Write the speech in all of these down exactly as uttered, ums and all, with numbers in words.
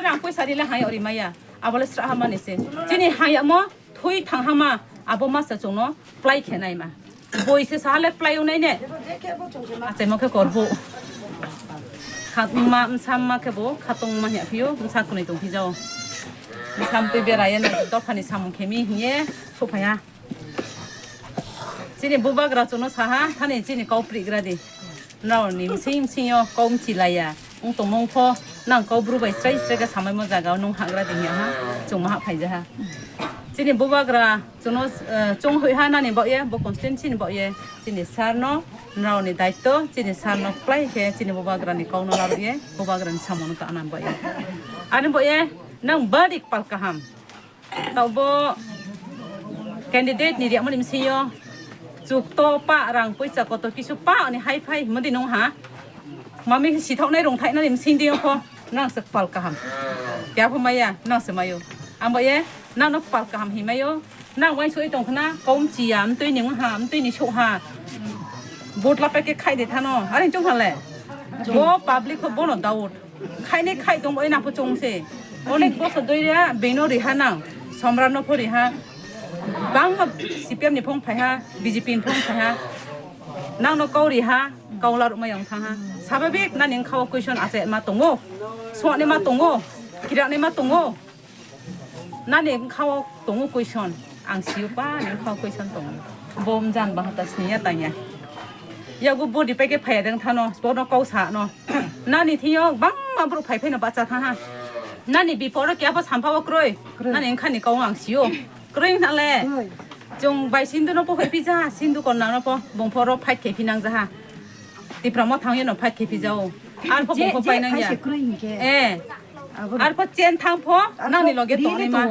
Rang poisa rile hayok rimaya. Abole sra hamani se. Chini hayokmo thui thang hama. Abo masa chungno plai khe naima. Boi se sahale plai unai ne. Achaimo khe korbo. Khatma msamma khe bo khatongma hiya phiyo msa kunui tong phijao. Msam twi beraye na dophani samung khemi hiye sophaya. Chini bubagra chungno saha thani chini kau prigra di. Nrao ni msing msing yo kau mchi laya. Ung tongmung pho nang kau bru bai srai srai khe samai mo jaga o nung hagra di hiya ha. Chungma ha phai ja ha. Chini bubagra chungno, eh, chung hui ha nani bo ye, bo constituency ni bo ye. Chini sir no nrao ni daitto, chini sir no plai khe chini bubagra ni kau no laru ye, bubagra ni samung no ta nang bo ye. Ani bo ye nang bari kpal kaham. Taubo candidate ni riamani msing yo chuk to pa rang poisa koto kisu pa ni hai phai himodi nung ha. Mami sithok nai rung thai nani msing di pho nang se kpal kaham. Kya pho maya nang se mayo. Ambo ye nang no kpal kaham hi mayo. Nang wai soi tong khna kom chiya mtui ni ha mtui ni so ha. Bot la peke khai de thano. Are chung hale. Bo public ko bono daud. Khainai khai tong bai nang pho chong se. Onek bosor doi ya beno riha nang. Somra no pho riha. Bangma C P M ni phong phai ha, B J P ni phong phai ha. Nang no kau riha, kau laruk ma yang thang ha. Sababik nani wngkha o question ache ma tongo. Suani ma tongo. Kirak ni ma tongo. Nani wngkha o tongo question. Ang siyo pa ni wngkha o question tongo. Bom jan bahata sniya tanya. Yago body peke phaya deng thano, bono kau sa no. Nani thiyo bangma bro phai phai no bacha tha ha. Nani biporo kya bo sampha o kroi. Kroi. Nani wngkha ni kau ang siyo. Kroi na le. Kroi. Chung bai sindu no po phai pija, sindu kon na no po bong poro fight khe phinang ja ha. Tipra mo thang yo no fight khe pija o. Ar po bong po pai nang ya. Eh. Ar po chen thang po nang ni loge to ni ma.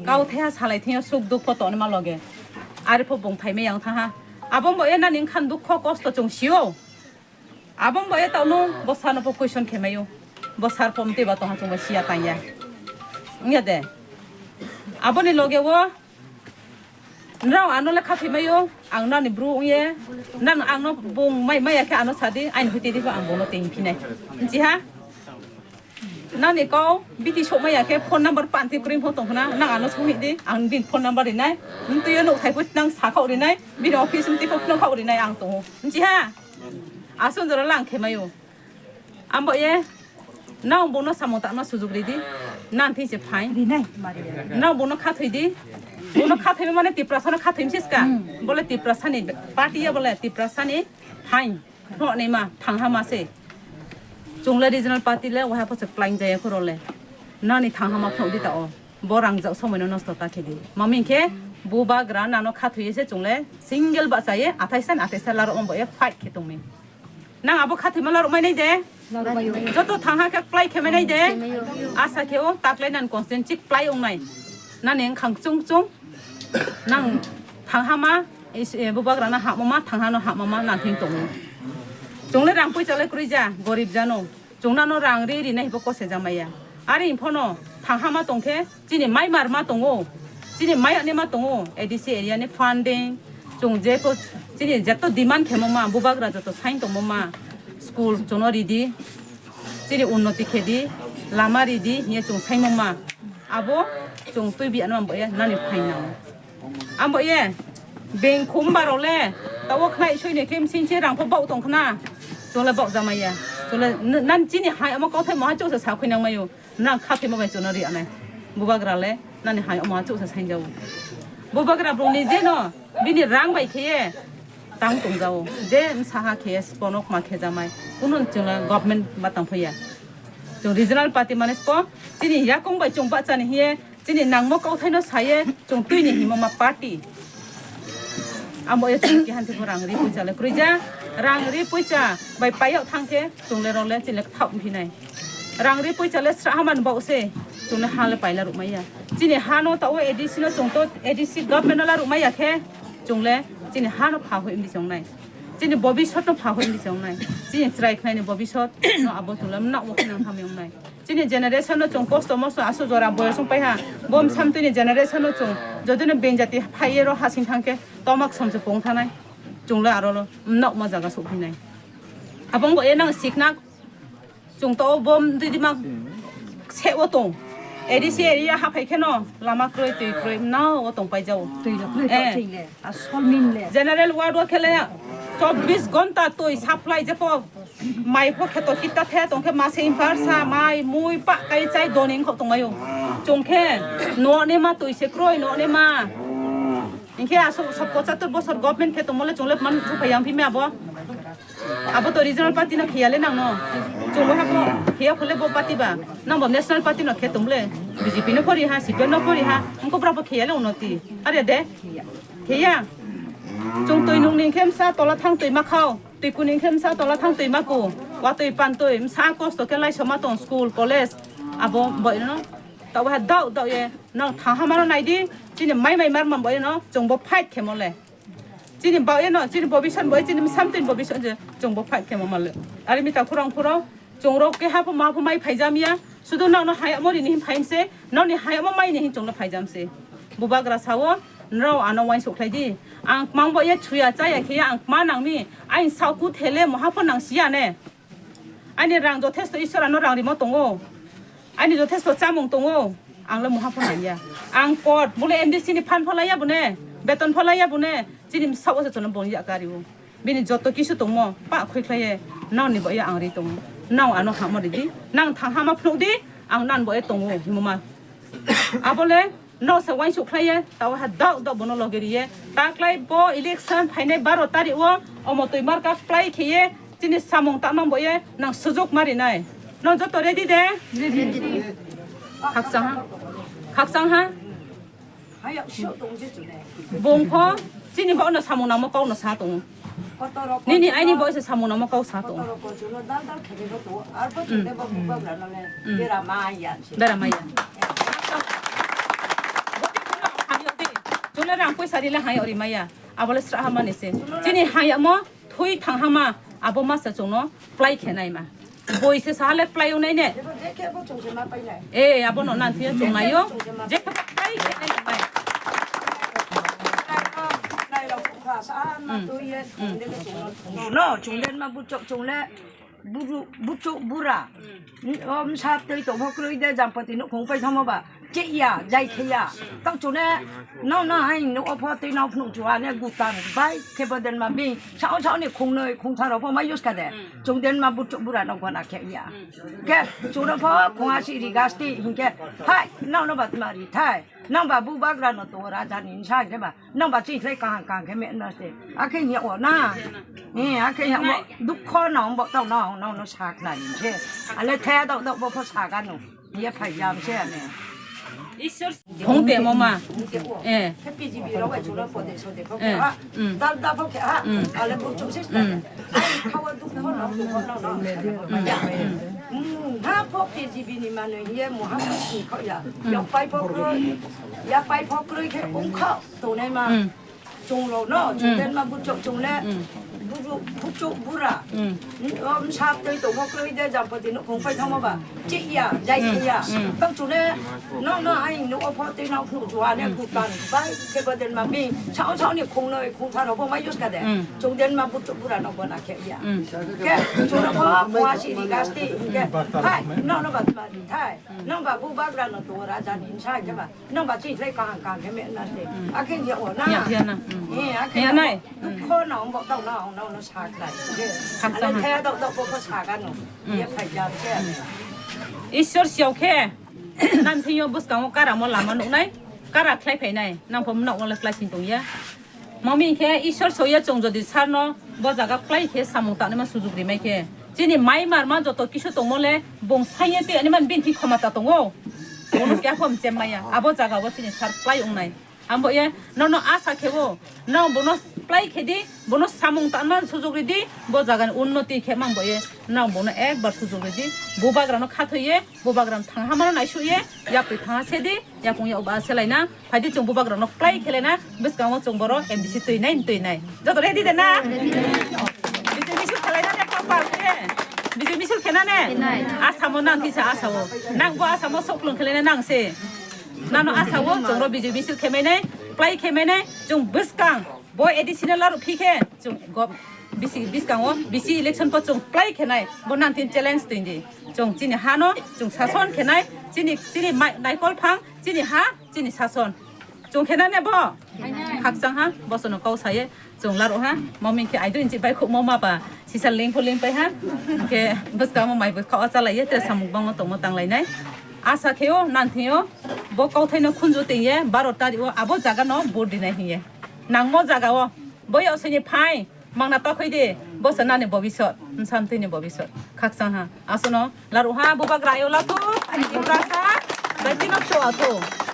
Kau thaya salai thiyo suk duk po to ni ma loge. Ar po bong phai me yang tha ha. Abong bo e nani wngkhan dukho kosto chung sio. Abong bo e taono bo sano bo question khemayo. Bo sar pom te ba tongha chungba sia tanya. Wngya de. Aboni loge o nrao ano le khathoi mayo. Ang nani bru wngye. Nang ang no bung mai maya khe ano sadi. Aini hwite di bo ang bono teng phinai. Nchi ha? Nani kau biti sokma ya khe phone number panti kring pho tongkhna, nang ano songwi di, ang bini phone number rinai, mtwi yo nuk thai pho nang sakha rinai, bini office mtwi pho nang kha rinai ang tongo, nchi ha? Asun jora lang khe mayo. Ambo ye, nang bono samung tangma sujuk ridi, nang thing se phai. Rinai, mari. Nang bono khathoi di, bono khathoi mane Tiprasa no khathoi msiska, bole Tiprasa ni party ya bole Tiprasa ni phai. Phno ni ma thangha ma se. Chungle regional party le waha pho se plain jaya khoro le. Nani thangha ma phno di ta o. Bo rang jak somoi no nosto ta khe di. Mami khe bubagra nano khathoye se chungle single ba chaye athai san athai sa laro ombo e fight khe tongmi. Nang abo khathoi ma laro mai nai de. Joto thangha khe plai khe mai nai de. Asa khe o taklai nan constant chik plai ong nai. Nani wngkhang chung chung. Nang thangha ma, is-, eh, bubagra na hamo ma, thangha no hamo ma, nang thing tongo. Chungle rang puisa le kroi ja, gorib jano. Chungna no rang ri rinai bo kose jamaya. Ari phono thangha ma tongkhe, chini mai mar ma tongo. Chini mai ani ma tongo. A D C area ni funding, chung je ko, chini jeto demand khemo ma, bubagra joto sign tongmo ma. School chono ridi, chini unnoti khedi, lama ridi, hiye chung saimo ma. Abo chung twi bi ano ambo ya, nani phainang. Ambo ye, beng khum baro le, tawo khnai soi ne khe msing se rang pho bau tong khna. Chole bau jama ya. Chole n-, nan chini hai amo kauthai mo ha choksa sa khuinang mayo. Nang kha khe mo bai chono ri anai. Bubagra le, nani hai amo ha choksa sainjao. Bubagra bro ni je no, bini rang bai khe ye, tang tong jao. Je msa ha khe ye, spono khma khe jamai. Kuno chole government ba tang pho ya. Chung regional party mane spo, chini yakung bai chung ba chani hiye, chini nangmo kauthai no saye, chung twi ni himo ma party. Amo ye chung kihan thebo rang ri puisa le kroi ja, rang ri puisa bai payok thang khe chung le role chile thap phinai. Rang ri puisa le sra haman bau se, chung le ha le paila ruk maya. Chini ha no ta o A D C no chung to A D C government no la ruk maya khe, chung le chini ha no pha hoi mdi chong nai. Chini bobisot no pha hoi mdi chong nai. Chini chrai khnai ni bobisot no abo chung le mna o khnang tham yong nai. Chini generation no chung kosto mosto asu jora boyos wng paiha. Bom samtwi ni generation no chung jodi no benjati phaiye ro hasing thangkhe tomak somse pong thanai. Chungle aro lo nok ma jaga sok phinai. Abong bo e nang sikna chung to bom didi ma Se o tong. A D C area haphai kheno lama kroi, twi kroi, nao o tong paijao. Twi rok nai Eh. Twi le, a sol min le. General ward o khele chobbish gonta twi supply jepo mai pho kheto kitta the tong khe mase impar sa mai mui pa kai chai doning kho tong mayo. Chong khe no ne ma twi se kroi no ne ma. Inkhe asok sok pochattor bosor government khe tongmole chongle man thupha yang phime abo. Abo to regional party no khiyale nang no. Chongo habo khiya khole bo party ba. Nang bo national party no khe tongle. B J P no pori ha, C P M no pori ha. Angko bra bo khiyale unoti. Are de. Khiya. Chong twi nung ning khe msa tola thang twi makhao. Twi kuning khe msa tola thang twi mako. Wa twi pan twi msa kosto khe lai soma tong school, college. Abo bo no. Tawa dau dau ye. Nang thang hamaro nai di. Chini mai mai mar man bo no. Chong bo fight khe mole. Chini bawya no, chini bobiswan bo, chini samtini bobiswan je, chwng bo fight khe ma male. Ari mi ta khurang khurang, chwng rok ke hapo ma pho mai phaijam ya. Sudu nang no hayamo rini hin phaim se, nang ni hayamo mai ni hin chwng no phaijam se. Bubagra sao, nrao ano wain sokhlai di. Ang mang bo ya chuya chaya khe ya, ang ma nang mi, ain sao ku thele mo hapo nang siya ne. Ani rang jothesto Iswar ano rang rimo tongo. Ani jothesto chamung tongo. Ang le muha pho nangya. Ang kot, bole M D C ni phan pho laiya bune, beton pho laiya bune, chini msao se chono boni ya kari o. Bini joto kisu tongmo, pa khoi khlaiye, nang ni boya ang ri tongo. Nang ano hamo ridi, nang thang hama phunuk di, ang nan boya tongo, himuma. Abole, no se wain suk khlaiye, tawa ha dok dok bono loge riye. Taklai bo election phainai baro tari o, omo twi marka plai kheye, chini samung tanang boye, nang sujuk mari nai. Nang joto ready de? Ready. Khakchang ha? Khakchang ha? Bung pho, chini bo no samung namo kau no sa tongo. Nini aini bo se samung namo kau sa tongo. Bera maya. Chule rang poisa rila hai ori maya. Abole sra hamani se. Chini hayamo thui thang hama abo masa chungno plai khe nai ma. Boi se sahale plai unai ne. Eh, abo no nan thia chung nayo. Je khe plai khe nai ma. No, chungden ma buchok chungle. Buru, buchuk bura. Om sa twi tongmo kroi de, jampati no khong pai thamo ba. Che ya, jai khe ya. Tang chune, no, no, hai no, opho twi no phunuk chua ne, gutang bai khe boden ma bing. Sao, sao ni khong noi, khong tharo pho ma use ka de. Chungden ma buchuk bura no gona khe ya. Ke, chuna pho khong asi ri gasti, hinke, hai, no, no, bat ma ri thai. Nang ba bubagra no to raja ni sa ke ba. Nang ba chini khlai kaham kaham khe me na se. Akhe ya o na. Eh, akhe ya o. Dukho na om bo tau na, na, na sa khna ni se. Ale the dok dok bo pho sa ga no. Ye phai jam se ane. Phung te mo ma. Eh. He P G B ro wa chura pho de so de pho. Eh. Ha. Mm. Dal da pho khe ha. Mm. Ale bo chum se. Mm. Ai khawa dukho na, dukho na, na. Mm. Mm. Ha pho P G B ni mano ye mo ha ni kho ya. Ya pai pho kroi. Ya pai pho kroi khe ung kho. Tongnai ma. Mm. Chunglo no, chungden ma buchok chungle, buju, buchok bura. Om sa twi tongmo kroi de, jampati no khong pai thamo ba. Chi ya, jai chi ya. Tang chune, no, no, ai no, opho twi no, khong chua ne, gutan, bai, khe boden ma bing, sao, sao ni khong noi, khong tharo bo mai use ka de. Chungden ma buchok bura no bona khe ya. Ke, chuna pho, pho si ri gasti, ke, hai, no, no, ba, ma, thai. Nang ba bubagra no to raja ni sa ke ba. Nang ba chi thlai kaham kaham khe me na se. Akhe ya o na. Ya, ya na. Mm. Eh, akhe ya nai. Dukho na om bo tau na, na, na sa khlai. Haksa ha. Khe dok dok bo ko sa ga no. Ye phai jam se. Ishwar siao khe. Nan thiyo bwskango karamo lama nuknai. Kara khlai phainai. Nang pho nok wala khlai sing tong ya. Mami khe Ishwar soya chwng jodi sarno bo jaga kwplai khe samung tangnai ma sujuk rimai khe. Chini mai marma joto kisu tongmo le bong saiye tei ani man bini thik khoma ta tongo. Bono kya khom chem maya. Abo jaga bo chini sar kwplai wngnai. Ambo ye nono asa khe bo. Nang bono kwplai khe di, bono samung tanma sujuk ri di, bo jaga ni unnoti khe mang bo ye. Nang bono ekbar sujuk ri di. Bubagra no khathoi ye, bubagra no thang hamar nai su ye, yapri thang se di, yakung ya uba se lai na. Phaidi chwng bubagrokno kwplai khelai na, bwskango chwng borok M D C twi nai, twi nai. Joto ready de na? Bijay misil khelai na ne, kapal khe? Bijay misil khena ne? Asamo nang thisa asao. Nang bo asamo soklong khelai na nang se. Nano asao, chwng ro Bijay misil khemai nai, kwplai khemai nai, chwng bwskang. Bo additional aro phi khe, chwng go. Bisi biskango bisi election po chwng play khenai, bo nang tin challenge twi di. Chwng chini hano chwng sason khenai, chini chini mai- naikol phang, chini ha chini sason. Chwng khenai ne bo? Khakchang ha, bosono kau saye chwng laro ha. Moming khe aido inchi bai khuk mo ma ba sisa lingpho lingpai ha. Khe bwskamo mai bo kha o chalaiye, te samung bangma tongmo tanglainai. Asa kheo nang thio bo kauthaino khunju tengye baro tari o abo jaga no vote dinai hiye. Nangmo jaga o bo yosini phai mangna tokhoi di, bosa nani bobisot, bwsa mtwini bobisot. Khakchang ha. Asono laruha bubagra ayo lato, ani bubagra sa, bai tino cho ato.